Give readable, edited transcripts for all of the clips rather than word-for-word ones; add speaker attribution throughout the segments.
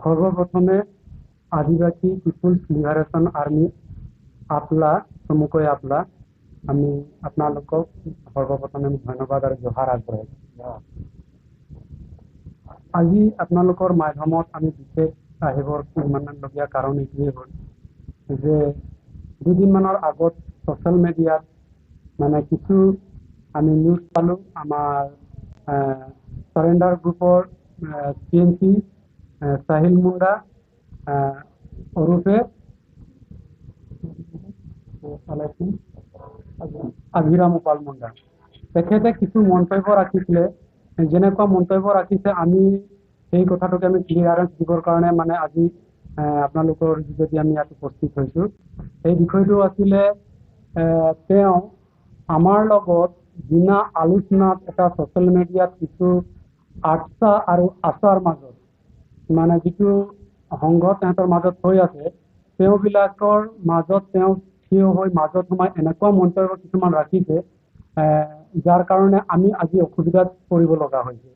Speaker 1: সৰ্বপ্ৰথমে আদিবাসী peoples liberation army আপলা, চমুকৈ আপলা, আমি আপোনালোকক সৰ্বপ্ৰথমে ধন্যবাদ আৰু জহাৰ আগবঢ়াইছোঁ। আজি আপোনালোকৰ মাধ্যমত আমি বিশেষ আহিবৰ লগীয়া কাৰণ এইটোৱেই হ'ল যে দুদিনমানৰ আগত ছ'চিয়েল মিডিয়াত মানে কিছু আমি নিউজ পালোঁ, আমাৰ চাৰেণ্ডাৰ গ্ৰুপৰ চি এন চি চাহিল মুণ্ডা ওৰফে অভিৰাম উপাল মুণ্ডা, তেখেতে কিছু মন্তব্য ৰাখিছিলে। যেনেকুৱা মন্তব্য ৰাখিছে, আমি সেই কথাটোকে আমি ক্লিয়াৰেঞ্চ দিবৰ কাৰণে মানে আজি আপোনালোকৰ যোগেদি আমি ইয়াত উপস্থিত হৈছোঁ। সেই বিষয়টো আছিলে, তেওঁ আমাৰ লগত বিনা আলোচনাত এটা ছ'চিয়েল মিডিয়াত কিছু আটছা আৰু আছাৰ মাজত মানে যিটো সংঘ তেহেঁতৰ মাজত হৈ আছে, তেওঁবিলাকৰ মাজত তেওঁ থিয় হৈ মাজত সোমাই এনেকুৱা মন্তব্য কিছুমান ৰাখিছে, যাৰ কাৰণে আমি আজি অসুবিধাত পৰিব লগা হৈছে।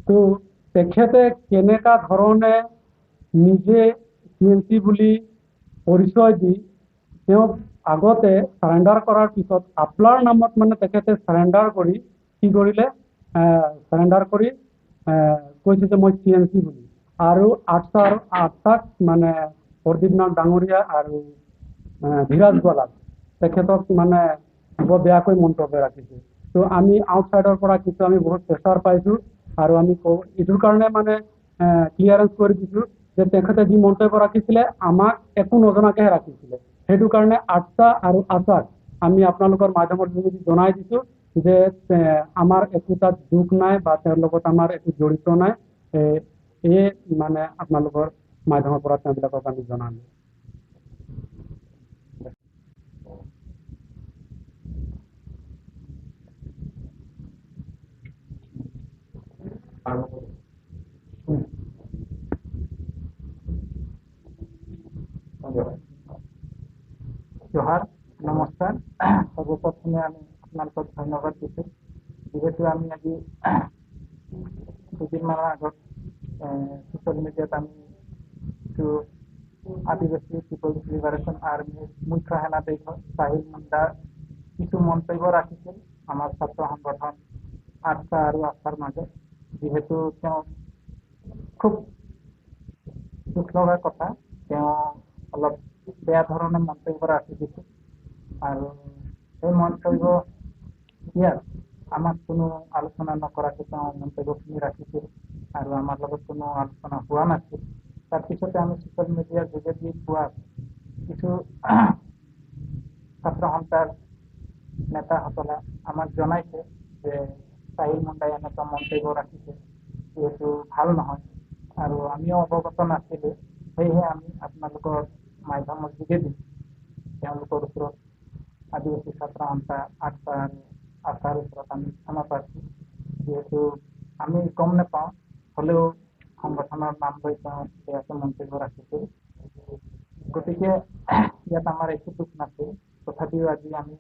Speaker 1: তো তেখেতে কেনেকুৱা ধৰণে নিজে চি এন চি বুলি পৰিচয় দি তেওঁক আগতে চাৰেণ্ডাৰ কৰাৰ পিছত আপলাৰ নামত মানে তেখেতে চাৰেণ্ডাৰ কৰি কি কৰিলে, চাৰেণ্ডাৰ কৰি কৈছে যে মই চি এন চি বুলি, আৰু আটছাক মানে প্ৰদীপ নাথ ডাঙৰীয়া আৰু ধীৰাজ গোৱালাক তেখেতক মানে বৰ বেয়াকৈ মন্তব্য ৰাখিছে। তো আমি আউটছাইডৰ পৰা কিছু আমি বহুত প্ৰেছাৰ পাইছোঁ আৰু আমি কওঁ এইটোৰ কাৰণে মানে ক্লিয়াৰেঞ্চ কৰি দিছোঁ যে তেখেতে যি মন্তব্য ৰাখিছিলে, আমাক একো নজনাকৈহে ৰাখিছিলে। সেইটো কাৰণে আটছা আৰু আছাক আমি আপোনালোকৰ মাধ্যমৰ যোগেদি জনাই দিছোঁ যে আমাৰ একো তাত দুখ নাই বা তেওঁৰ লগত আমাৰ একো জড়িত নাই। এই মানে আপোনালোকৰ মাধ্যমৰ পৰা তেওঁবিলাকক আমি জনালোঁ।
Speaker 2: জহাৰ, নমস্কাৰ। সৰ্বপ্ৰথমে আমি আপোনালোকক ধন্যবাদ দিছোঁ, যিহেতু আমি আজি দুদিনমানৰ আগত ছ'চিয়েল মিডিয়াত আমি কিছু আদিবাসী পিপলছ লিবাৰেশ্যন আৰ্মিৰ মুখ্য সেনাধ্যক্ষ চাহিল মুণ্ডা কিছু মন্তব্য ৰাখিছিল আমাৰ ছাত্ৰ সংগঠন আটছা আৰু আছাৰ মাজত। যিহেতু তেওঁ খুব দুখ লগা কথা, তেওঁ অলপ বেয়া ধৰণে মন্তব্য ৰাখি দিছিল আৰু সেই মন্তব্য দিয়াত আমাক কোনো আলোচনা নকৰাকৈ তেওঁ মন্তব্যখিনি ৰাখিছিল আৰু আমাৰ লগত কোনো আলোচনা হোৱা নাছিল। তাৰপিছতে আমি ছ'চিয়েল মিডিয়াৰ যোগেদি পোৱা কিছু ছাত্ৰ সন্থাৰ নেতাসকলে আমাক জনাইছে যে চাহিল মুণ্ডাই এনেকুৱা মন্তব্য ৰাখিছে, যিহেতু ভাল নহয় আৰু আমিও অৱগত নাছিলোঁ। সেয়েহে আমি আপোনালোকৰ মাধ্যমৰ যোগেদি তেওঁলোকৰ ওচৰত, আদিবাসী ছাত্ৰ সন্থা আটছা আৰু আছাৰ ওচৰত আমি ক্ষমা প্ৰাৰ্থী, যিহেতু আমি গম নাপাওঁ হ'লেও সংগঠনৰ নাম লৈ তেওঁ বেয়াকৈ মন্তব্য ৰাখিছিল। গতিকে ইয়াত আমাৰ একো দুখ নাছিল। তথাপিও আজি আমি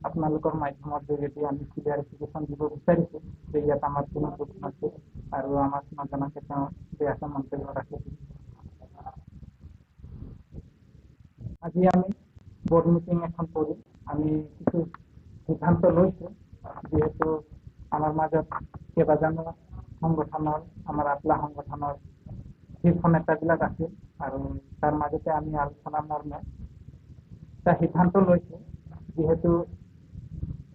Speaker 2: আপোনালোকৰ মাধ্যমৰ যোগেদি আমি ক্লিয়াৰিফিকেশ্যন দিব বিচাৰিছোঁ যে ইয়াত আমাৰ কোনো দুখ নাছিল আৰু আমাক নজনাকৈ তেওঁ বেয়াকৈ মন্তব্য ৰাখিছিল। আজি আমি বৰ্ড মিটিং এখন কৰি আমি কিছু সিদ্ধান্ত লৈছোঁ। যিহেতু আমাৰ মাজত কেইবাজনো সংগঠনৰ, আমাৰ আপলা সংগঠনৰ শীৰ্ষ নেতাবিলাক আছিল আৰু তাৰ মাজতে আমি আলোচনা মৰ্মে এটা সিদ্ধান্ত লৈছোঁ, যিহেতু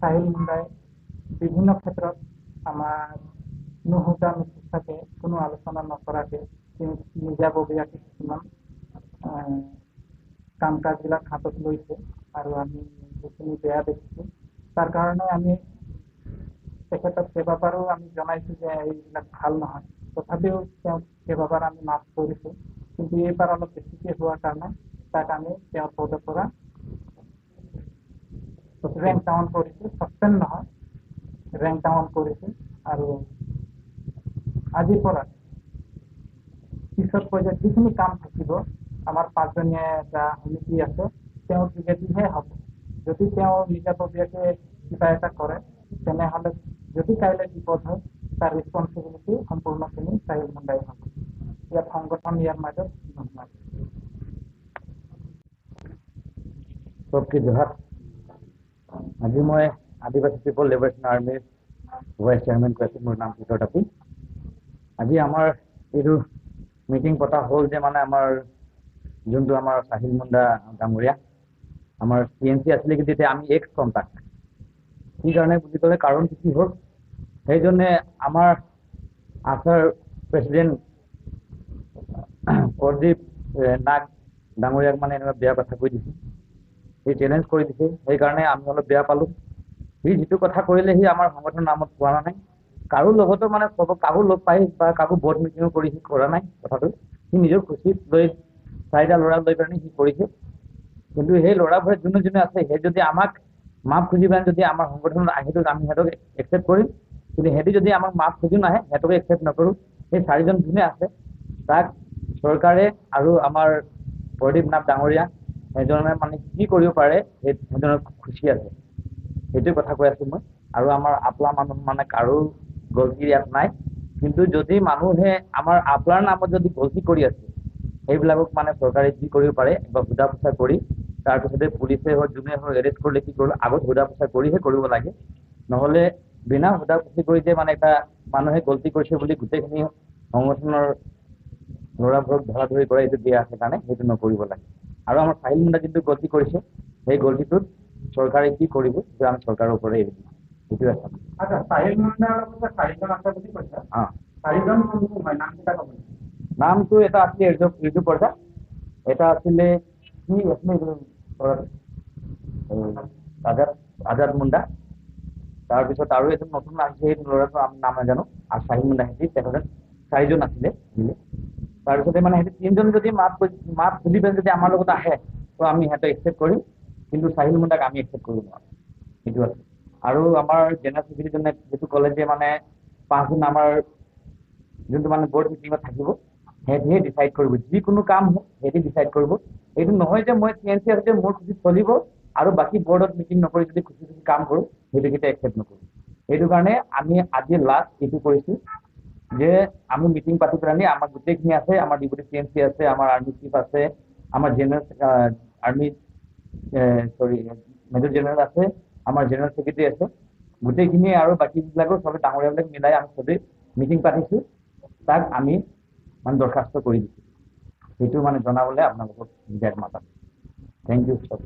Speaker 2: চাহিল মুণ্ডাই বিভিন্ন ক্ষেত্ৰত আমাৰ নুসুধা নুপুছাকে, কোনো আলোচনা নকৰাকে তেওঁ নিজাববীয়াকৈ কিছুমান কাম কাজবিলাক হাতত লৈছে আৰু আমি যিখিনি বেয়া দেখিছোঁ, তাৰ কাৰণে আমি তেখেতক কেইবাবাৰো আমি জনাইছোঁ যে এইবিলাক ভাল নহয়। তথাপিও তেওঁক কেইবাবাৰ আমি মাফ কৰিছোঁ, কিন্তু এইবাৰ অলপ বেছিকৈ হোৱাৰ কাৰণে তাক আমি তেওঁৰ পদৰ পৰা ৰেংক ডাউন কৰিছোঁ। ছাছপেণ্ড নহয়, ৰেংক ডাউন কৰিছোঁ। আৰু আজিৰ পৰা পিছত পৰ্যায়ত যিখিনি কাম থাকিব, আমাৰ পাঁচজনীয়া এটা সমিতি আছে, তেওঁৰ যোগেদিহে হ'ব। যদি তেওঁ নিজাববীয়াকৈ কিবা এটা কৰে, তেনেহ'লে যদি কাইলৈ বিপদ হয়, তাৰ ৰেচপনচিবিলিটি সম্পূৰ্ণখিনি চাহিল মুণ্ডাই হ'ব। ইয়াত সংগঠন সমৰ্থন ইয়াৰ মাজত নহয়।
Speaker 3: চবকে জোহাৰ। আজি মই আদিবাসী পিপল লিবাৰেশ্যন আৰ্মিৰ ভাইচ চেয়াৰমেন কৈ আছোঁ। মোৰ নাম পিটৰ তাপি। আজি আমাৰ এইটো মিটিং পতা হ'ল যে মানে আমাৰ যোনটো আমাৰ চাহিল মুণ্ডা ডাঙৰীয়া আমাৰ চি এন চি আছিলে, কিন্তু এতিয়া আমি এক্স কম তাক। কি কাৰণে বুলি ক'লে, কাৰণটো কি হ'ল, সেইজনে আমাৰ আছাৰ প্ৰেচিডেণ্ট প্ৰদীপ নাগ ডাঙৰীয়াক মানে এনেকুৱা বেয়া কথা কৈ দিছে, সি চেলেঞ্জ কৰি দিছে। সেইকাৰণে আমি অলপ বেয়া পালোঁ। সি যিটো কথা কৰিলে, সি আমাৰ সংগঠনৰ নামত কোৱা নাই, কাৰো লগতো মানে কাকো লগ পাই বা কাকো বৰ্ড মিটিঙো কৰি সি কৰা নাই কথাটো। সি নিজৰ খুচিত লৈ চাৰিটা ল'ৰা লৈ পিনি সি কৰিছে। কিন্তু সেই ল'ৰাবোৰে যোনে যোনে আছে, সেই যদি আমাক মাফ খুজি পেলাই যদি আমাৰ সংগঠনত আহে, আমি সিহঁতক একচেপ্ট কৰিম। কিন্তু সিহঁতি যদি আমাক মাফ খুজি নাহে, সিহঁতকো একচেপ্ট নকৰোঁ। সেই চাৰিজন যোনে আছে, তাক চৰকাৰে আৰু আমাৰ প্ৰদীপ নাথ ডাঙৰীয়া সেইজনে মানে কি কৰিব পাৰে, সেই সেইজনৰ খুচি আছে, সেইটো কথা কৈ আছোঁ মই। আৰু আমাৰ আপলা মানুহ মানে কাৰো গলতি ইয়াত নাই। কিন্তু যদি মানুহে আমাৰ আপলাৰ নামত যদি গলতি কৰি আছে, সেইবিলাকক মানে চৰকাৰে যি কৰিব পাৰে বা সোধা পোছা কৰি তাৰপিছতে পুলিচে হওক, যোনে হওক, এৰেষ্ট কৰিলে কি কৰিলে, আগত সোধা পোছা কৰিহে কৰিব লাগে। নহ'লে বিনা সোধা পুছি কৰি যে মানে এটা মানুহে গলতি কৰিছে বুলি গোটেইখিনি সংগঠনৰ ল'ৰাবোৰক ধৰা ধৰি কৰে, এইটো বেয়া আছে কাৰণে সেইটো নকৰিব লাগে। আৰু আমাৰ চাহিল মুণ্ডা যোনটো গলতি কৰিছে, সেই গলতিটোত চৰকাৰে কি কৰিব, সেইটো আমি চৰকাৰৰ ওপৰতে এৰি দিম। সেইটোৱে আছে।
Speaker 1: আচ্ছা, চাহিল মুণ্ডাৰ লগতে চাৰিজন আছে বুলি কৈছা।
Speaker 3: অঁ।
Speaker 1: চাৰিজন কোন কোন হয়, নামকেইটা ক'ব নেকি?
Speaker 3: নামটো এটা আছিলে ৰিজু, ৰিজু পৰ্জা, এটা আছিলে কি আছিলে এইটো ল'ৰাটো? এই আজাদ, আজাদ মুণ্ডা। তাৰপিছত আৰু এজন নতুন আহিছে, সেইটো ল'ৰাটো আমি নাম নাজানো। আৰু চাহিল মুণ্ডা, সিহঁতি তেখেতে চাৰিজন আছিলে মিলি। তাৰপিছতে মানে সিহঁতি তিনিজন যদি মাফ খুজি পেলাই যদি আমাৰ লগত আহে, তো আমি সিহঁতক একচেপ্ট কৰিম। কিন্তু চাহিল মুণ্ডাক আমি একচেপ্ট কৰিব নোৱাৰোঁ, সেইটো আছে। আৰু আমাৰ জেনেৰেল ছেক্ৰেটাৰীজনে যিটো ক'লে যে মানে পাঁচজন আমাৰ যোনটো মানে বৰ্ড মিটিঙত থাকিব, সিহঁতিহে ডিচাইড কৰিব। যিকোনো কাম হওক, সিহঁতি ডিচাইড কৰিব। এইটো নহয় যে মই চি এন চি আছে, মোৰ খুচি চলিব আৰু বাকী বৰ্ডত মিটিং নকৰি যদি খুচি খুচি কাম কৰোঁ, সেইটো কেতিয়া একচেপ্ট নকৰোঁ। সেইটো কাৰণে আমি আজি লাষ্ট এইটো কৰিছোঁ যে আমি মিটিং পাতি পেলাই আমাৰ গোটেইখিনি আছে, আমাৰ ডিপুটি চি এন চি আছে, আমাৰ আৰ্মি চিফ আছে, আমাৰ জেনেৰেল আৰ্মি চৰি মেজৰ জেনেৰেল আছে, আমাৰ জেনেৰেল ছেক্ৰেটাৰী আছে, গোটেইখিনি আৰু বাকীবিলাকো চবে ডাঙৰীয়াবিলাক মিলাই আমি চবেই মিটিং পাতিছোঁ। তাক আমি মানে দৰখাস্ত কৰি দিছোঁ। সেইটো মানে জনাবলৈ আপোনালোকক মিডিয়াত মাতা। Thank U চব।